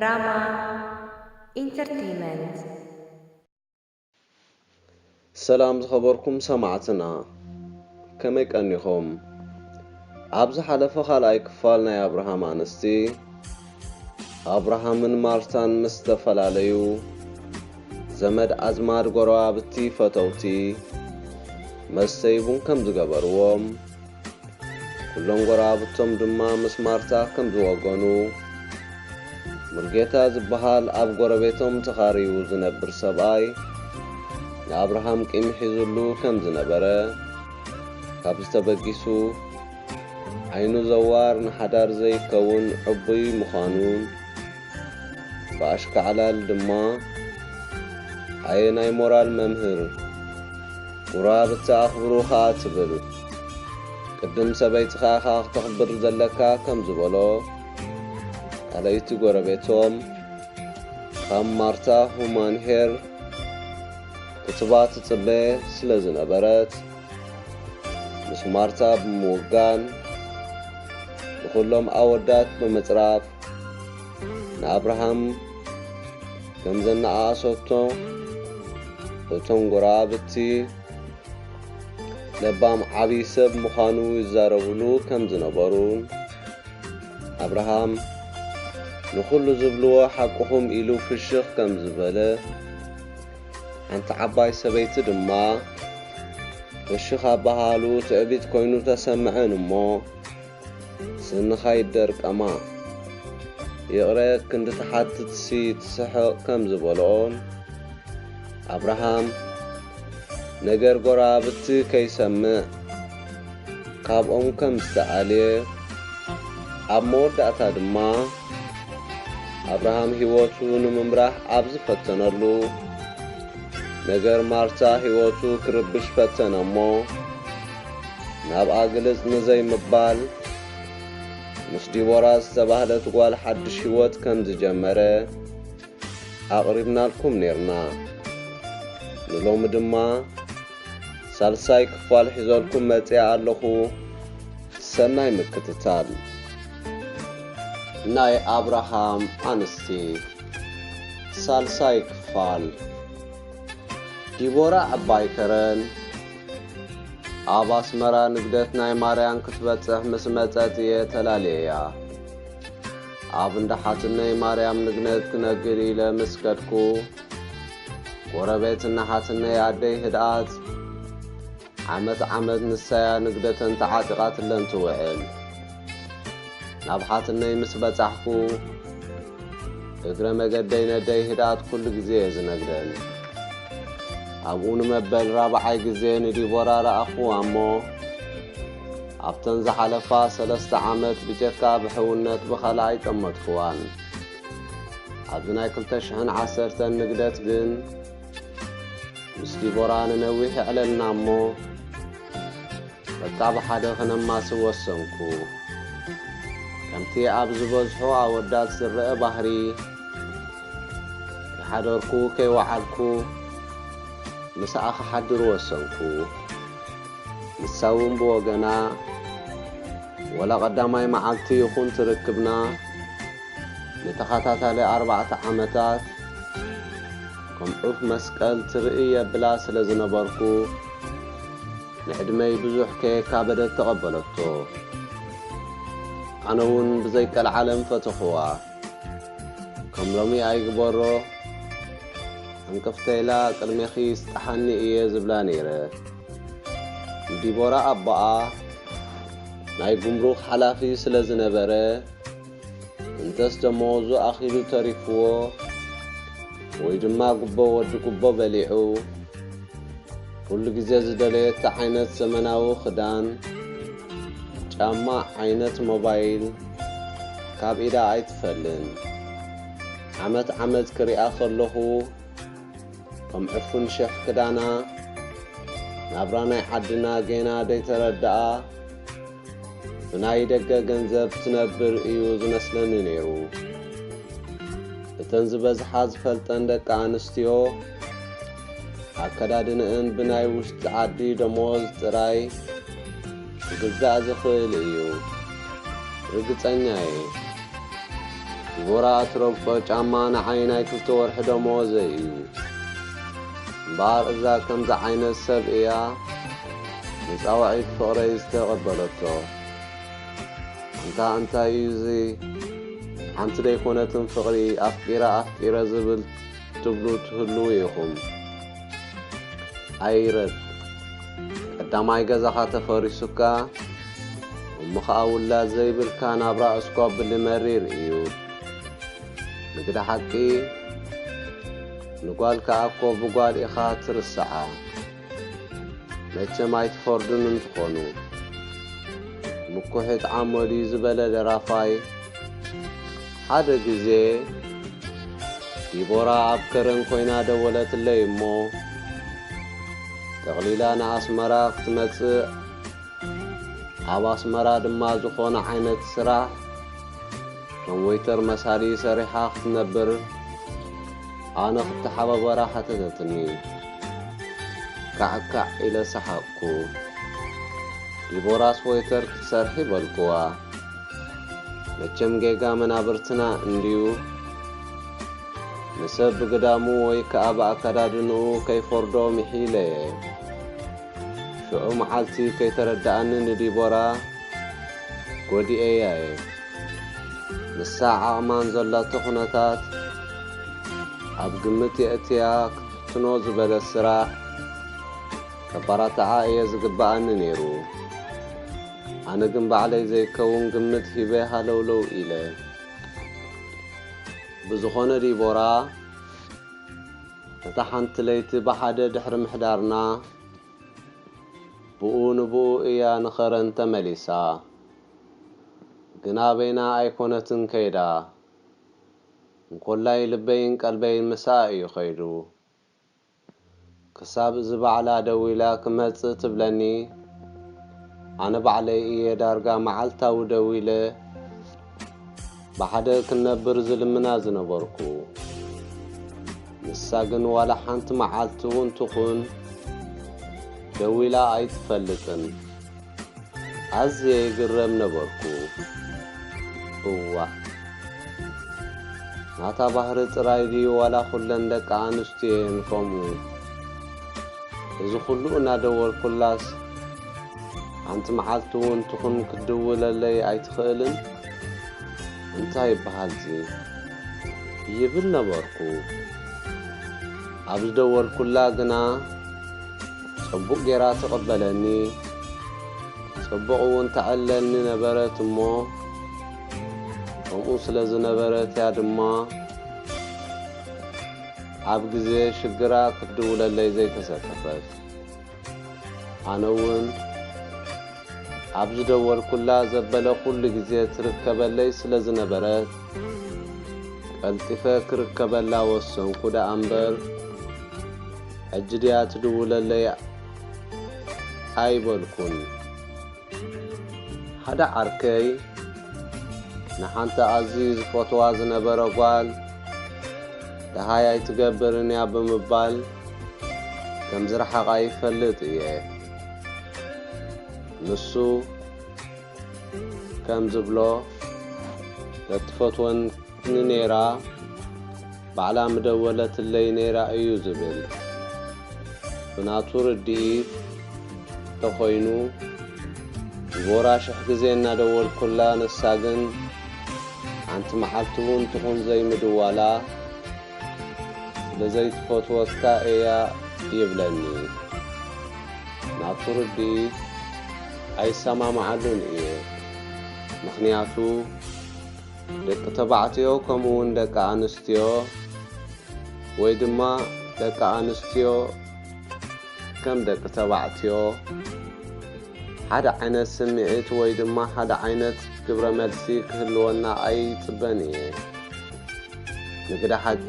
ራማ ኢንተርቴይመንት። ሰላም ዝኸበርኩም ሰማዕትና፣ ከመይ ቀኒኹም? ኣብ ዝሓለፈ ካልኣይ ክፋል ናይ ኣብርሃም ኣንስቲ፣ ኣብርሃምን ማርታን ምስ ተፈላለዩ፣ ዘመድ ኣዝማድ፣ ጎረባብቲ፣ ፈተውቲ መስተይ ቡን ከም ዝገበርዎም፣ ኩሎም ጎረባብቶም ድማ ምስ ማርታ ከም ዝወገኑ፣ ሙልጌታ ዝበሃል ኣብ ጎረቤቶም ተኻርዩ ዝነብር ሰብኣይ ንኣብርሃም ቂም ሒዙሉ ከም ዝነበረ፣ ካብዚ ተበጊሱ ዓይኑ ዘዋር ንሓዳር ዘይከውን ዕቡይ ምዃኑን፣ ብኣሽካዕላል ድማ ኣየ ናይ ሞራል መምህር፣ ጉራብቲ ኣኽብሩ ኸኣ ትብል፣ ቅድም ሰበይትኻ ኢኻ ክተኽብር ዘለካ ከም ዝበሎ፣ ካልኣይቲ ጎረቤቶም ካብ ማርታ ሁማን ሄር ክትባ ትጽበ ስለ ዝነበረት፣ ምስ ማርታ ብምውጋን፣ ንኹሎም ኣወዳት ብምጽራፍ፣ ንኣብርሃም ከም ዘነኣኣሰቶ እቶም ጎረባብቲ፣ ለባም ዓቢ ሰብ ምዃኑ ይዛረብሉ ከም ዝነበሩን፣ ኣብርሃም ንኹሉ ዝብልዎ ሓቅኹም ኢሉ ፍሽኽ ከም ዝበለ፣ ሓንቲ ዓባይ ሰበይቲ ድማ ፍሽኽ ኣበሃህልኡ ትዕቢት ኮይኑ ተሰምዐን እሞ፣ ስንኻ ይደርቀማ፣ ይቕረ ክንዲ ትሓትትሲ ትስሕቕ ከም ዝበልኦን፣ ኣብርሃም ነገር ጎረባብቲ ከይሰምዕ ካብኦም ከም ዝተኣልየ፣ ኣብ መወዳእታ ድማ ኣብርሃም ህይወቱ ንምምራሕ ኣብ ዝፈተነሉ፣ ነገር ማርታ ህይወቱ ክርብሽ ፈተነ እሞ፣ ናብኣ ግልጽ ንዘይምባል፣ ምስ ዲቦራ ዝተባህለት ጓል ሓድሽ ህይወት ከም ዝጀመረ ኣቕሪብናልኩም ኔርና። ንሎሚ ድማ ሳልሳይ ክፋል ሒዘልኩም መጺኣ ኣለኹ። ሰናይ ምክትታል። ናይ ኣብርሃም ኣንስቲ ሳልሳይ ክፋል። ዲቦራ ዕባይ ከረን ኣብ ኣስመራ ንግደት ናይ ማርያም ክትበጽሕ ምስ መጸት እየ ተላልየያ። ኣብ እንዳ ሓትነይ ማርያም ንግነት ክነግድ ኢለ ምስ ከድኩ፣ ጎረቤት እንዳ ሓትነይ ኣደይ ህድኣት ዓመት ዓመት ንሳያ ንግደተን ተዓጢቓትለን ትውዕል። ናብ ሓትነይ ምስ በጻሕኩ፣ እግረ መገደይ ነደይ ህድኣት ኩሉ ግዜ እየ ዝነግደን። ኣብኡ ንመበል ራብዓይ ግዜ ንዲቦራ ረኣኽዋ እሞ፣ ኣብተን ዝሓለፋ ሰለስተ ዓመት ብጀካ ብሕውነት ብኻልእ ኣይጠመትክዋን። ኣብዚ ናይ ክልተ ሽሕን ዓሰርተን ንግደት ግን ምስ ዲቦራ ንነዊሕ የዕለልና እሞ፣ በቃ ብሓደ ክነማሲ ወሰንኩ። ከምቲ ኣብ ዝበዝሑ ኣወዳት ዝረአ ባህሪ፣ ከይሓደርኩ ከይወዓልኩ ምስኣ ክሓድር ወሰንኩ። ንሳ እውን ብወገና፣ ወላ ቀዳማይ መዓልቲ ይኹን ትርክብና፣ ንተኸታታሊ ኣርባዕተ ዓመታት ከም ዑፍ መስቀል ትርኢ የብላ ስለ ዝነበርኩ፣ ንዕድመይ ብዙሕ ከየካበደት ተቐበለቶ። ኣነ እውን ብዘይቀልዓለም ፈተኽዋ። ከም ሎሚ ኣይግበሮ፣ ዕንቅፍተይላ ቅድሜኺ ይስጥሓኒ እየ ዝብላ ነይረ። ንዲቦራ ኣቦኣ ናይ ጉምሩክ ሓላፊ ስለ ዝነበረ፣ እንተስ ደመወዙ ኣኺሉ ተሪፍዎ ወይ ድማ ጉቦ ወዲ ጉቦ በሊዑ፣ ኩሉ ግዜ ዝደለየቶ ዓይነት ዘመናዊ ክዳን፣ ጫማ፣ ዓይነት ሞባይል ካብ ኢዳ ኣይትፈልን። ዓመት ዓመት ክሪኣ ከለኹ፣ ከም ዕፉን ሸሕ ክዳና፣ ናብራ ናይ ዓድና ጌና ደይተረድኣ፣ ብናይ ደገ ገንዘብ ትነብር እዩ ዝመስለኒ ነይሩ። እተን ዝበዝሓ ዝፈልጠን ደቂ ኣንስትዮ፣ ኣከዳድንእን ብናይ ውሽጢ ዓዲ ደሞዝ ጥራይ ክግዛእ ዝኽእል እዩ። ርግጸኛ እየ። ዲቦራ እትረግጾ ጫማ ንዓይ ናይ ክልተ ወርሒ ደመወዘይ እዩ። እምበኣር እዛ ከምዚ ዓይነት ሰብ እያ ንጻውዒት ፍቕረይ ዝተቐበለቶ። ኣንታ እንታይ እዩ እዚ? ሓንቲ ደይኮነትን ፍቕሪ ኣፍቂረ ኣፍቂረ ዝብል ትብሉ ትህልዉ ኢኹም። ኣይረድ ቀዳማይ ገዛኻ ተፈሪሱካ፣ እሞ ኸኣ ውላድ ዘይብልካ ናብራ እስኳብሊ መሪር እዩ። ንግዲ ሓቂ፣ ንጓል ከኣ እኮ ብጓል ኢኻ ትርስዓ። መቸም ኣይትፈርዱን እንትኾኑ። ምኩሕ ይጥዓሞ ድዩ ዝበለ ደራፋይ። ሓደ ግዜ ዲቦራ ኣብ ከረን ኮይና ደወለትለይ እሞ፣ ጠቕሊላ ንኣስመራ ክትመጽእ፣ ኣብ ኣስመራ ድማ ዝኾነ ዓይነት ስራሕ ከም ወይተር መሳሊ ሰሪሓ ክትነብር ኣነ ክተሓባበራ ሓተተትኒ። ካዕካዕ ኢለ ሰሓቕኩ። ዲቦራስ ወይተር ክትሰርሒ በልኩዋ። መቸም ጌጋ መናብርትና እንድዩ። ንሰብ ብግዳሙ ወይ ከኣ ብኣከዳድንኡ ከይፈርዶ ምሒለየ። ሽዑ መዓልቲ ከይተረድኣኒ ንዲቦራ ጎዲኤያ እየ። ንሳ ዓቕማን ዘላቶ ኩነታት ኣብ ግምት የእትያ ክትፍትኖ ዝበለ ስራሕ ከባራትዓ እየ ዝግብኣኒ ነይሩ። ኣነ ግን ባዕለይ ዘይከውን ግምት ሂበ ሃለውለው ኢለ። ብዝኾነ ዲቦራ፣ እታ ሓንቲ ለይቲ ብሓደ ድሕሪ ምሕዳርና፣ ብኡ ንብኡ እያ ንኸረን ተመሊሳ። ግና በይና ኣይኮነትን ከይዳ። እንኮላይ ልበይን ቀልበይን ምስኣ እዩ ከይዱ። ክሳብ እዚ ባዕላ ደዊላ ክመጽእ ትብለኒ፣ ኣነ ባዕለይ እየ ዳርጋ መዓልታዊ ደዊለ ብሓደ ክንነብር ዝልምና ዝነበርኩ። ንሳ ግን ዋላ ሓንቲ መዓልቲ እውን ትኹን ደዊላ ኣይትፈልጥን። ኣዝየ ይግረም ነበርኩ። እዋእ፣ ናታ ባህሪ ጥራይ ድዩ ዋላ ኩለን ደቂ ኣንስትዮ እየን ከምኡ? እዚ ኩሉ እናደወልኩላስ ሓንቲ መዓልቲ እውን ትኹን ክትድውለለይ ኣይትኽእልን? እንታይ ይበሃል እዚ? ይብል ነበርኩ። ኣብ ዝደወልኩላ ግና ጽቡቕ ጌራ ትቕበለኒ፣ ጽቡቕ እውን ተዕለኒ ነበረት እሞ፣ ከምኡ ስለ ዝነበረት እያ ድማ ኣብ ግዜ ሽግራ ክትድውለለይ ዘይተሰከፈት። ኣነ እውን ኣብ ዝደወልኩላ ዘበለ ኩሉ ግዜ ትርከበለይ ስለ ዝነበረት፣ ቀልጢፈ ክርከበላ ወሰንኩ ደኣ እምበር፣ ሕጂ ድያ ትድውለለይ ኣይበልኩን። ሓደ ዓርከይ ንሓንቲ ኣዝዩ ዝፈትዋ ዝነበረ ጓል፣ ደሃይ ኣይትገብርን እያ ብምባል ከም ዝረሓቓ ይፈልጥ እየ። ንሱ ከም ዝብሎ፣ ነቲ ፈትወኒ ነይራ፣ ባዕላ ምደወለትለይ ነይራ እዩ ዝብል። ብናቱ ርድኢት እንተኾይኑ፣ ዲቦራ ሽሕ ግዜ እናደወልኩላ፣ ንሳ ግን ሓንቲ መዓልቲ እውን ትኹን ዘይምድዋላ፣ ስለ ዘይትፈትወካ እያ ይብለኒ። ናቱ ርድኢት ኣይሰማምዓሉን እየ። ምኽንያቱ፣ ደቂ ተባዕትዮ ከምኡ እውን ደቂ ኣንስትዮ፣ ወይ ድማ ደቂ ኣንስትዮ ከም ደቂ ተባዕትዮ፣ ሓደ ዓይነት ስምዒት ወይ ድማ ሓደ ዓይነት ግብረ መልሲ ክህልወና ኣይጽበን እየ። ንግደ ሓቂ፣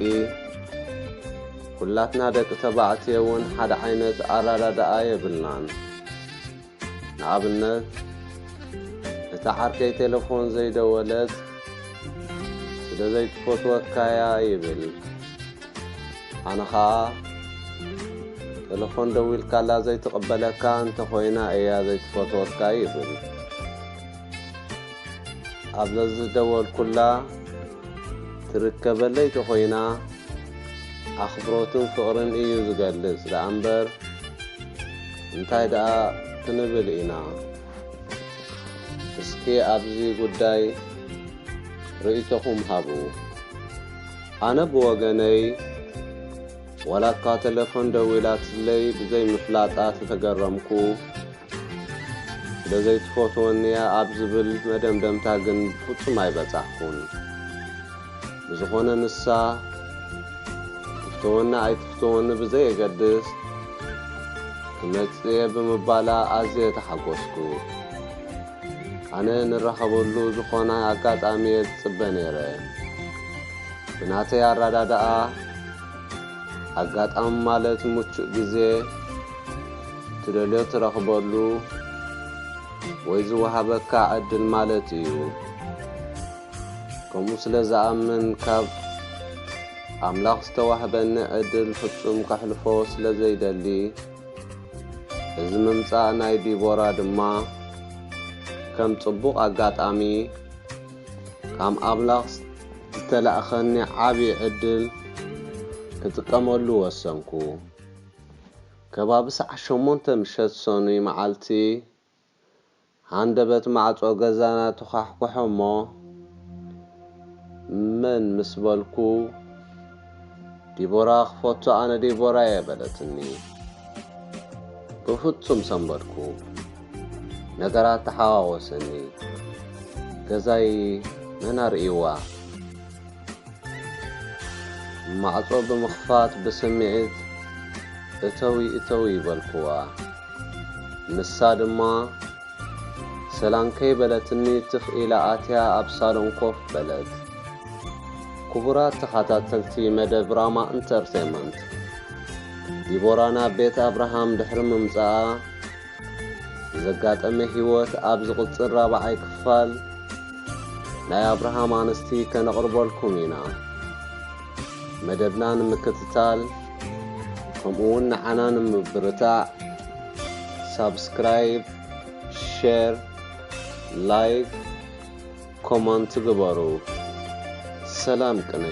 ኩላትና ደቂ ተባዕትዮ እውን ሓደ ዓይነት ኣረዳድኣ የብልናን። ንኣብነት፣ እታ ዓርከይ ቴሌፎን ዘይደወለት ስለ ዘይትፈትወካያ ይብል። ኣነ ኸኣ፣ ቴሌፎን ደዊልካላ ዘይትቕበለካ እንተኾይና እያ ዘይትፈትወካ ይብል። ኣብ ዘዝደወልኩላ ትርከበለይ ተኾይና ኣኽብሮትን ፍቕርን እዩ ዝገልጽ ደኣ እምበር እንታይ ደኣ ክንብል ኢና? እስኪ ኣብዚ ጉዳይ ርእይቶኹም ሃቡ። ኣነ ብወገነይ ዋላ እኳ ተለፎን ደዊላትለይ ብዘይምፍላጣ ተተገረምኩ። ስለ ዘይትፈትወኒ እያ ኣብ ዝብል መደምደምታ ግን ብፍጹም ኣይበጻሕኩን። ብዝኾነ ንሳ ትፍተወኒ ኣይትፍተወኒ ብዘየገድስ ክመጽእ እየ ብምባላ ኣዝየ ተሓጎስኩ። ኣነ ንራኸበሉ ዝኾነ ኣጋጣሚ እየ ዝጽበ ነይረ። ብናተይ ኣረዳድኣ ኣጋጣሚ ማለት ምቹእ ግዜ ትደልዮ ትረኽበሉ ወይ ዝወሃበካ ዕድል ማለት እዩ። ከምኡ ስለ ዝኣምን ካብ ኣምላኽ ዝተዋህበኒ ዕድል ፍጹም ከሕልፎ ስለ ዘይደሊ እዚ ምምጻእ ናይ ዲቦራ ድማ ከም ጽቡቕ ኣጋጣሚ ካብ ኣምላኽ ዝተላእኸኒ ዓቢ ዕድል ክጥቀመሉ ወሰንኩ። ከባቢ ሰዓት ሸሞንተ ምሸት ሰኑይ መዓልቲ ሃንደበት ማዕጾ ገዛና ተዃሕኩሐ እሞ መን ምስ በልኩ ዲቦራ ክፈቱ ኣነ ዲቦራ እየ በለትኒ። ብፍጹም ሰንበድኩ። ነገራት ተሓዋወሰኒ። ገዛይ መን ኣርእይዋ? ማዕጾ ብምኽፋት ብስምዒት እተዊ እተዊ በልክዋ። ንሳ ድማ ሰላም ከይበለትኒ ትኽ ኢላ ኣትያ ኣብ ሳሎን ኮፍ በለት። ክቡራት ተኸታተልቲ መደብ ራማ ኢንተርቴይመንት፣ ዲቦራ ናብ ቤት ኣብርሃም ድሕሪ ምምጻኣ ብዘጋጠመ ህይወት ኣብ ዝቕጽል ራብዓይ ክፋል ናይ ኣብርሃም ኣንስቲ ከነቕርበልኩም ኢና። መደብና ንምክትታል ከምኡ እውን ንዓና ንምብርታዕ ሳብስክራይብ፣ ሼር፣ ላይክ፣ ኮመንት ግበሩ። ሰላም ቅነ።